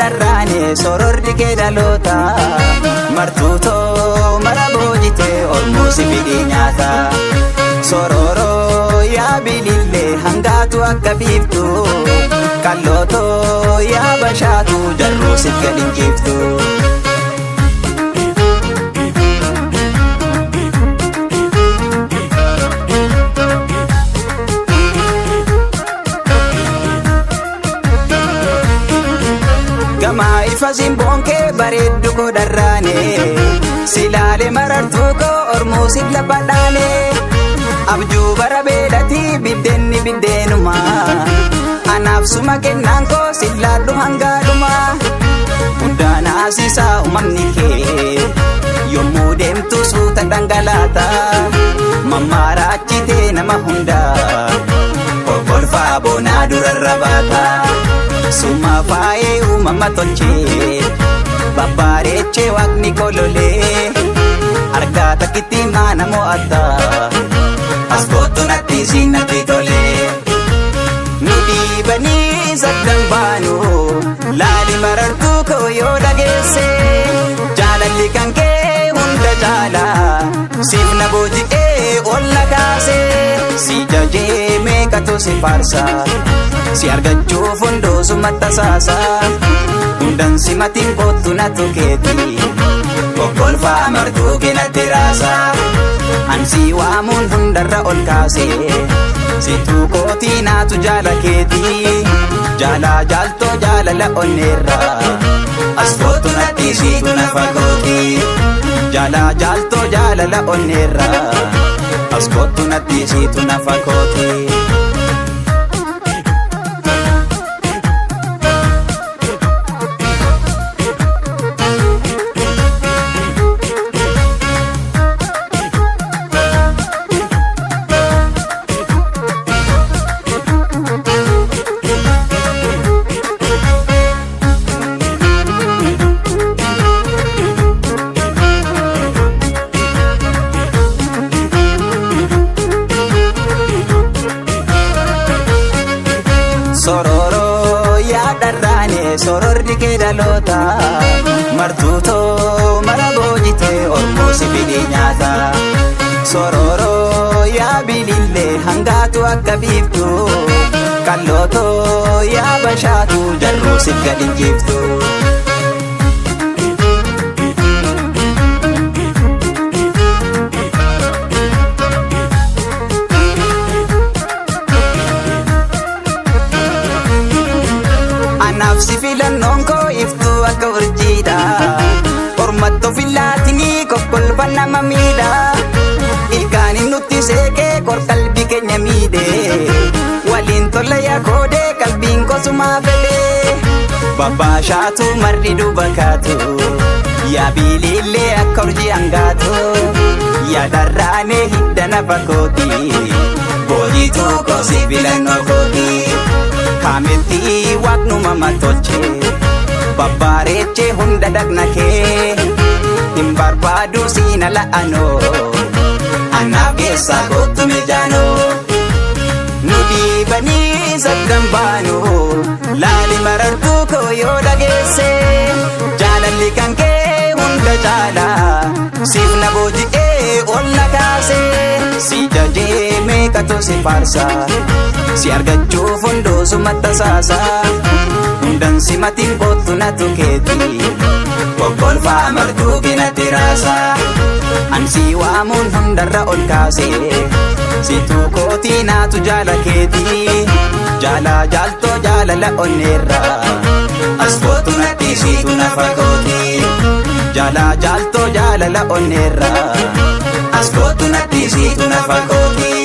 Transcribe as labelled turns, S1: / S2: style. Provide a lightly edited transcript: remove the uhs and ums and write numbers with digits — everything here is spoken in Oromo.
S1: dharraane sororri kee dhaloota martuutoo mara boojitee ormuu si fidii nyaata. Sororoo yaa bilillee hangaatu akka biiftu kallootoo yaa bashaatu jarruu si gad hin ciiftu. Gamaa ifa simboon kee bareeddu koo dharraane silaale marartuu koo ormuu siif lafa dhaane abjuu bara beelatii biddeenni biddeenuma anaaf suma kennaan koo sillaadhu hangaadhuma guddaa naasisaa uumamni kee yommuu deemtu suuta dhangalaata mammaara achitee nama hundaa kokkolfaa boonaa durarra baata. Suma faayee uumama tolchee babbareechee waaqni kololee argaa takkitti maana mo'atta as kootu natti siin natti tolee. Nu dhiibanii saddan baanu laali marartuu koo yoo dhageesse jaalalli kan kee hunda caala siif na booji'ee ol na kaase si jajee meeqatu si faarsa. Si argachuuf hunduu sumatti tasaasa hundan simatiin kottu natu keeti kokkolfaa martuu keenatti raasa ansii waamuun hundarra ol kaase situu kootii naatu jaala keeti jaalaa jaaltoo jaalala onneerra as kootu natti siitu nafa kooti jaalaa jaaltoo jaalala onneerra as kootu natti siitu nafa kooti. Sororoo yaa dharraane sororri kee dhaloota martuutoo mara boojitee ormuu si fidii nyaata. Sororoo yaa bilillee hangaatu akka biiftu kallootoo yaa bashaatu jarruu si gad hin ciiftu. Anaaf si filannoon koo iftuu akka urjiidha. Ormatto filaatinii kokkolfa nama miidha. Ilkaaniin nutti seeqee qorqalbii keenya miidhe. Waliin tola yaa koodee qalbiin kosumaa fedhe. Babbaashaatu marri duuba kaatu. Yaa bilillee akka urjii hangaatu. Yaa dharraanee hidda nafa kooti. Boojituu koo si filannoo kooti. Kaametti waaqnuma matolche babbareechee hunda dhaqna kee hin barbaadu siina la'anoo anaaf keessaa kottu mijaanoo. Nu dhiibanii saddan baanu laali marartuu koo yoo dhageesse jaalalli kan kee hunda caala siif na booji'ee ol na kaase si jajee meeqatu si faarsa si argachuuf hunduu sumatti tasaasa hundan simatiin kottu natu keeti kokkolfaa martuu keenatti raasa ansii waamuun hundarra ol kaase situu kootii naatu jaala keeti jaalaa jaaltoo jaalala onneerra as kootu natti siitu nafa kooti jaalaa jaaltoo jaalala onneerra as kootu natti siitu nafa kooti.